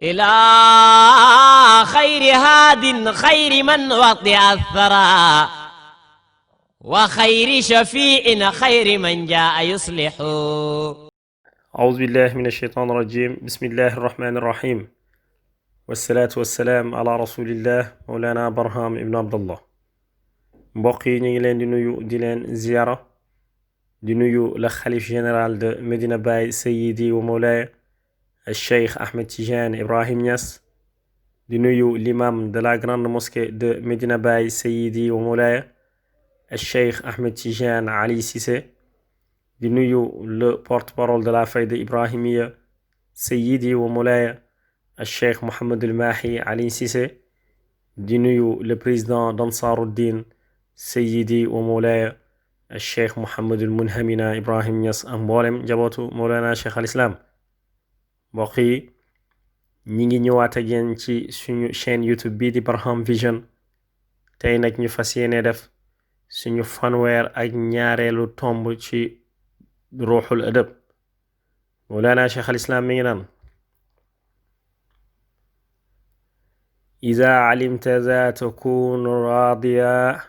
إلى خير هاد خير من وطئ الثرى وخير شفيع خير من جاء يصلح. أعوذ بالله من الشيطان الرجيم. بسم الله الرحمن الرحيم، والصلاة والسلام على رسول الله مولانا برهام ابن عبد الله. mbokk yi ñu ngi leen di nuyu di leen ziyaara di nuyu le xalif général de Medina Baye Sayyidi wa Mawlaya Cheikh Ahmed Tidiane Ibrahim Niass, di nuyu l'imam de la grande mosquée de Medina Baye Sayyidi wa Mawlaya Cheikh Ahmed Tidiane Ali Cissé, di nuyu le porte-parole de la Fayda Ibrahimiya Sayyidi wa Mawlaya Cheikh Mohammed El Mahi Ali Cissé, di nuyu le président d'Ansaruddin Sayyidi wa Mawlaya Cheikh Mohammed El Munhamina Ibrahim Niass ak mboolem njabootu Mawlana Cheikh al Islam. mbokk yi ñi ngi ñëwaat ak yéen ci suñu chaîne YouTube bii di Barham Vision. tey nag ñu fas yéene def suñu fanweer ak ñaareelu tomb ci ruuxul adab. Mawlana Cheikh al Islam mi ngi naan: إذا علمت ذا تكون راضيا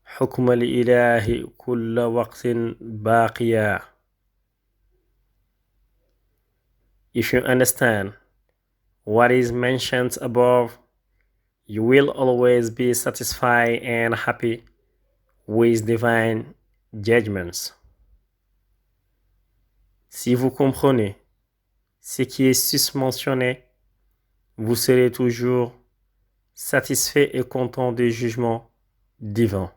حكم الإله كل وقت باقيا. If you understand what is mentioned above, you will always be satisfied and happy with divine judgments. Si vous comprenez ce qui est susmentionné, vous serez toujours satisfait et content des jugements divins.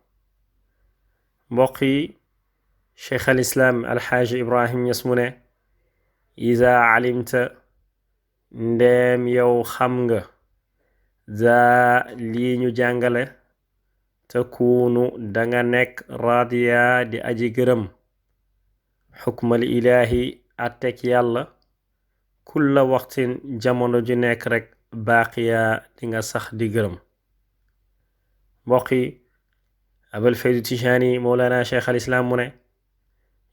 mbokk yi, Cheikh al Islam Alxaaji Ibrahim Niass mu ne: iza alimta, ndeem yow xam nga, za lii ñu jàngale, takunu danga nekk radiya di aji gërëm, xukmal ilaahi attek yàlla, kulla waxtin jamono ju nekk rek baaqiya di nga sax di gërëm. mbokk yi, abal faydu tijaani Mawlana Cheikh al Islam mu ne: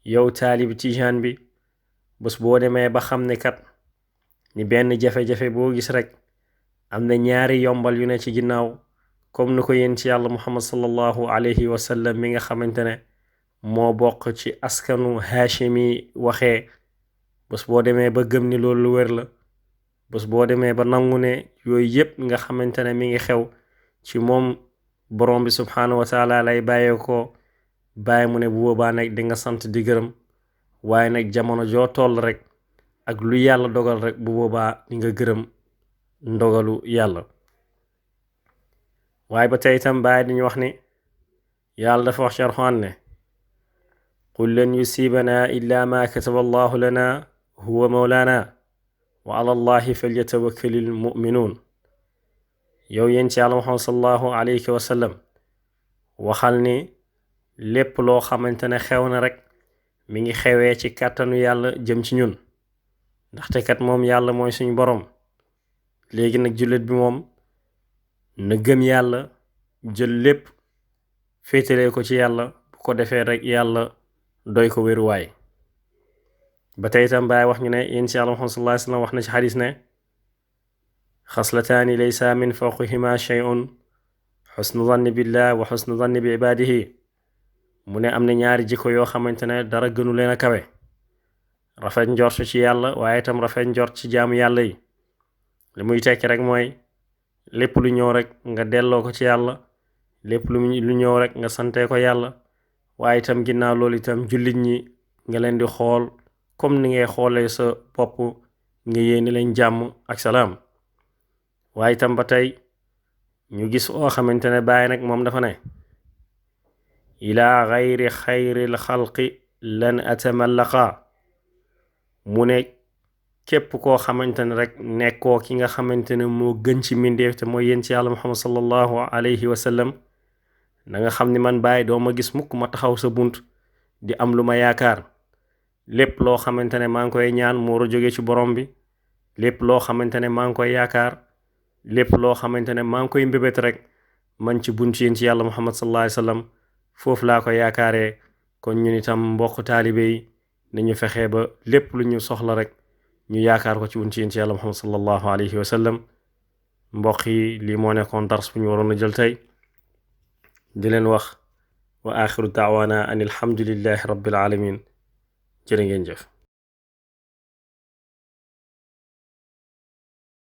yow taalib tijaan bi, bés boo demee ba xam ne kat ni benn jafe-jafe boo gis rek am na ñaari yombal yu ne ci ginnaaw, comme ni ko yéen ci yàlla Muhammad sallallahu alayhi wa sallam mi nga xamante ne moo bokk ci askanu Haashimi waxee, bés boo demee ba gëm ni loolu lu wér la, bés boo demee ba nangu ne yooyu yépp nga xamante ne mi ngi xew ci moom borom bi subhaanahu wa taala lay bàyyee ko, bàyyi mu ne bu boobaa nag di nga sant di gërëm. waaye nag jamono joo toll rek ak lu yàlla dogal rek bu boobaa di nga gërëm ndogalu yàlla. waaye ba tey itam bàyyi dañu wax ni yàlla dafa wax ci Alxuraan ne: qul lan yusiibanaa illaa maa kataba allahu lana huwa mawlaana wa ala allahi falyatawakkalil mu'minuun. yow yéen ci yàlla Muhammad sallallahu alayhi wa sallam, waxal ni lépp loo xamante ne xew na rek mi ngi xewee ci kàttanu yàlla jëm ci ñun, ndaxte kat moom yàlla mooy suñu boroom. léegi nag jullit bi moom na gëm yàlla, jël lépp féetalee ko ci yàlla, bu ko defee rek yàlla doy ko wéruwaay. ba tey itam Baay wax ñu ne yéen ci yàlla Muhammad sallallahu alayhi wa sallam wax na ci xadis ne: xaslataani laysa min fawqihima shay'un xusnu zanni billah wa xusnu zanni bi ibaadihi. mu ne am na ñaari jikko yoo xamante ne dara gënu leen a kawe: rafet njort ci yàlla, waaye itam rafet njort ci jaamu yàlla yi. li muy tekki rek mooy lépp lu ñëw rek nga delloo ko ci yàlla, lépp lu ñëw rek nga sante ko yàlla, waaye itam ginnaaw loolu itam jullit ñi nga leen di xool comme ni ngay xoolee sa bopp, nga yéene leen jàmm ak salaam. waaye itam ba tey ñu gis oo xamante ne Baay nag moom dafa ne: ilaa gayri xayril xalqi lan atamallaqa. mu ne képp koo xamante ne rek nekkoo ki nga xamante ne moo gën ci mbindeef te mooy yéen ci yàlla Muhammad sallallahu alayhi wa sallam, na nga xam ni man Baay doo ma gis mukk ma taxaw sa bunt di am lu ma yaakaar. lépp loo xamante ne maa ngi koy ñaan moo jóge ci borom bi, lépp loo xamante ne maa ngi koy yaakaar, lépp loo xamante ne maa ngi koy mbébét rek man ci bunt yéen ci yàlla Muhammad sallallahu alayhi wa sallam foofu laa ko yaakaaree. kon ñun itam mbokk taalibe yi nañu fexe ba lépp lu ñu soxla rek ñu yaakaar ko ci yonent Yàlla Muhammad sallallahu alayhi wa sallam. mbokk yi lii moo nekkoon dars bu ñu waroon a jël tey di leen wax wa axiru daawaana an alhamdulillahi rabbil alamin jërë ngeen jëf